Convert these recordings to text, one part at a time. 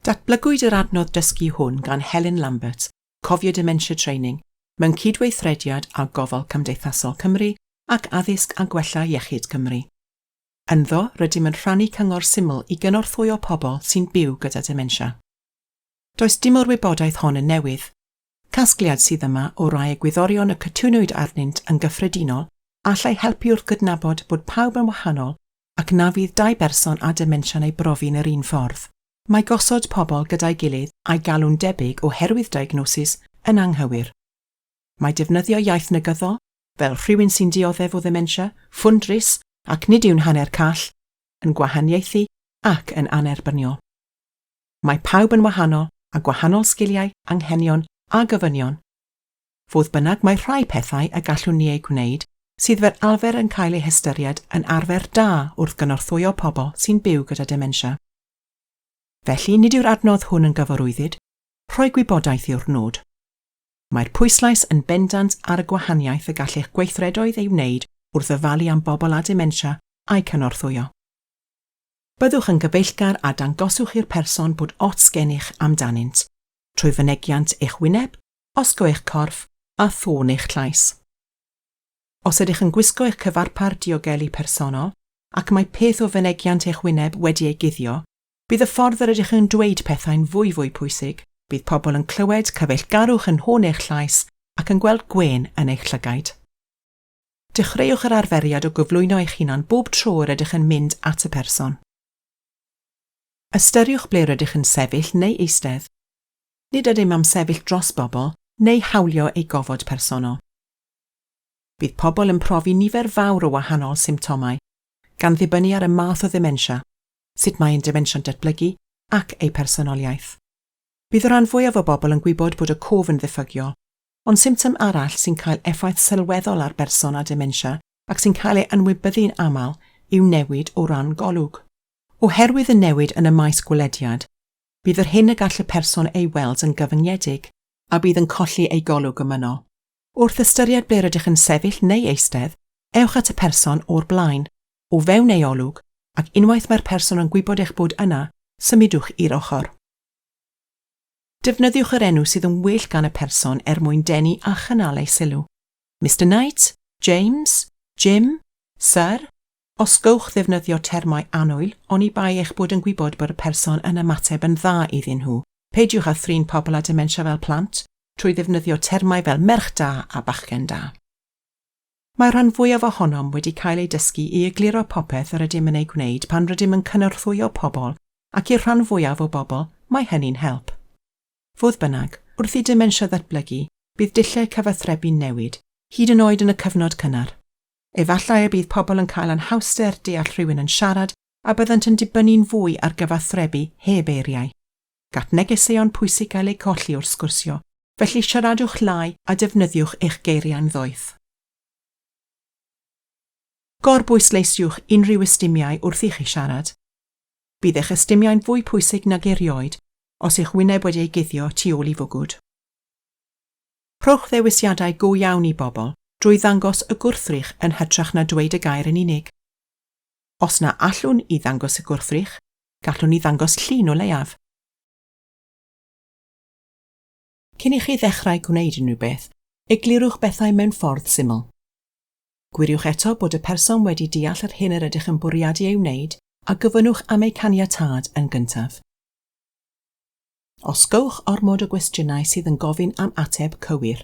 Datblygwyd yr adnodd dysgu hwn gan Helen Lambert, Cofio Dementia Training, mewn cydweithrediad â Gofal Cymdeithasol Cymru ac Addysg a Gwella Iechyd Cymru. Ynddo, rydym yn rhannu cyngor syml i gynorthwyo pobl sy'n byw gyda dementia. Does dim o'r wybodaeth hon yn newydd. Casgliad sydd yma o rai egwyddorion y cytunwyd arnynt yn gyffredinol allai helpu wrth gydnabod bod pawb yn wahanol ac na fydd dau berson â dementia'n ei brofi'n yr un ffordd. Mae gosod pobl gyda'i gilydd a'i galw'n debyg oherwydd diagnosis yn anghywir. Mae defnyddio iaith negyddol, fel rhywun sy'n dioddef o ddementia, ffwndrus ac nid yw'n hanner call, yn gwahaniaethu ac yn annerbyniol. Mae pawb yn wahanol, â gwahanol sgiliau, anghenion a gofynion. Fodd bynnag, mae rhai pethau y gallwn ni eu gwneud sydd fel arfer yn cael eu hystyried yn arfer da wrth gynorthwyo pobl sy'n byw gyda dementia. Felly, nid yw'r adnodd hwn yn gyfarwyddyd, rhoi gwybodaeth yw'r nod. Mae'r pwyslais yn bendant ar y gwahaniaeth y gall eich gweithredoedd ei wneud wrth ofalu am bobl â dementia a'u cynorthwyo. Byddwch yn gyfeillgar a dangoswch i'r person bod ots gennych amdanynt, trwy fynegiant eich wyneb, osgo eich corff a thôn eich llais. Os ydych yn gwisgo eich cyfarpar diogelu personol ac mae peth o fynegiant eich wyneb wedi ei guddio, bydd y ffordd yr ydych yn dweud pethau'n fwyfwy pwysig. Bydd pobl yn clywed cyfeillgarwch yn nhôn eich llais ac yn gweld gwên yn eich llygaid. Dechreuwch yr arferiad o gyflwyno eich hunan bob tro yr ydych yn mynd at y person. Ystyriwch ble rydych yn sefyll neu eistedd. Nid ydym am sefyll dros bobl neu hawlio eu gofod personol. Bydd pobl yn profi nifer fawr o wahanol symptomau, gan ddibynnu ar y math o ddementia, sut mae ein dementia'n datblygu ac eu personoliaeth. Bydd y rhan fwyaf o bobl yn gwybod bod y cof yn ddiffygiol, ond symptom arall sy'n cael effaith sylweddol ar berson â dementia ac sy'n cael ei anwybyddu'n aml yw newid o ran golwg. Oherwydd y newid yn y maes gwelediad, bydd yr hyn y gall y person ei weld yn gyfyngedig a bydd yn colli ei golwg ymynnol. Wrth ystyried ble rydych yn sefyll neu eistedd, ewch at y person o'r blaen, o fewn ei olwg, ac unwaith mae'r person yn gwybod eich bod yna, symudwch i'r ochr. Defnyddiwch yr enw sydd yn well gan y person er mwyn denu a chynnal ei sylw. Mister Knight? James? Jim? Sir? Osgowch ddefnyddio termau annwyl oni bai eich bod yn gwybod bod y person yn ymateb yn dda iddyn nhw. Peidiwch â thrin pobl â dementia fel plant, trwy ddefnyddio termau fel merch da a bachgen da. Mae'r rhan fwyaf ohonom wedi cael eu dysgu i egluro popeth yr ydym yn ei gwneud pan rydym yn cynorthwyo pobl ac i'r rhan fwyaf o bobl mae hynny'n help. Fodd bynnag, wrth i dementia ddatblygu, bydd dulliau cyfathrebu'n newid, hyd yn oed yn y cyfnod cynnar. Efallai y bydd pobl yn cael anhawster deall rhywun yn siarad a byddant yn dibynnu'n fwy ar gyfathrebu heb eiriau. Gall negeseuon pwysig gael eu colli wrth sgwrsio, felly siaradwch lai a defnyddiwch eich geiriau'n ddoeth. Gorbwysleisiwch unrhyw ystumiau wrth i chi siarad. Bydd eich ystumiau'n fwy pwysig nag erioed os yw'ch wyneb wedi ei guddio tu ôl i fwgwd. Rhowch ddewisiadau go iawn i bobl drwy ddangos y gwrthrych yn hytrach na dweud y gair yn unig. Os na allwn i ddangos y gwrthrych, gallwn ni ddangos llun o leiaf. Cyn i chi ddechrau gwneud unrhyw beth, eglurwch bethau mewn ffordd syml. Gwiriwch eto bod y person wedi deall yr hyn yr ydych yn bwriadu ei wneud a gofynnwch am eu caniatâd yn gyntaf. Osgowch ormod o gwestiynau sydd yn gofyn am ateb cywir.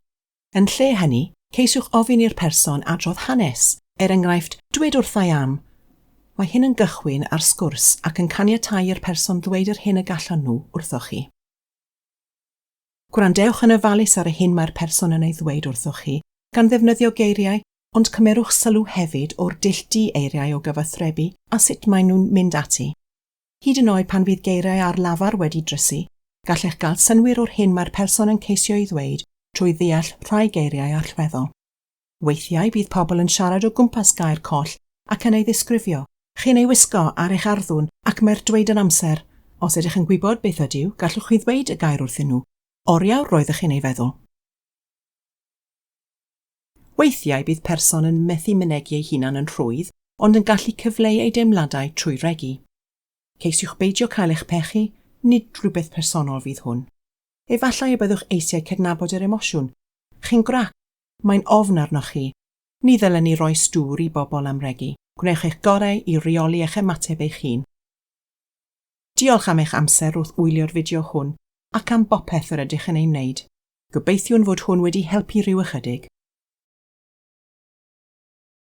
Yn lle hynny, ceisiwch ofyn i'r person adrodd hanes, er enghraifft, 'Dwed wrtha i am'. Mae hyn yn gychwyn ar sgwrs ac yn caniatáu i'r person ddweud yr hyn y gallan nhw wrthoch chi. Gwrandewch yn ofalus ar y hyn mae'r person yn ei ddweud wrthoch chi, gan ddefnyddio geiriau, ond cymerwch sylw hefyd o'r dull di-eiriau o gyfathrebu a sut maen nhw'n mynd ati. Hyd yn oed pan fydd geiriau ar lafar wedi drysu, gallech gael synnwyr o'r hyn mae'r person yn ceisio ei ddweud trwy ddeall rhai geiriau allweddol. Weithiau bydd pobl yn siarad o gwmpas gair coll ac yn ei ddisgrifio. Chi'n ei wisgo ar eich arddwrn ac mae'r dweud yn amser. Os ydych yn gwybod beth ydyw, gallwch chi ddweud y gair wrthyn nhw. Oriawr roeddech chi'n ei feddwl. Weithiau bydd person yn methu mynegi ei hunan yn rhwydd ond yn gallu cyfleu ei deimladau trwy regi. Ceisiwch beidio cael eich pechu Nid rhywbeth personol fydd hwn. Efallai y byddwch eisiau cydnabod yr emosiwn. Chi'n grac. Mae'n ofn arnoch chi. Ni ddylen ni roi stŵr i bobl am regi. Gwnewch eich gorau i reoli eich ymateb eich hun. Diolch am eich amser wrth wylio'r fideo hwn ac am bopeth yr ydych yn ei wneud. Gobeithiwn fod hwn wedi helpu rhyw ychydig.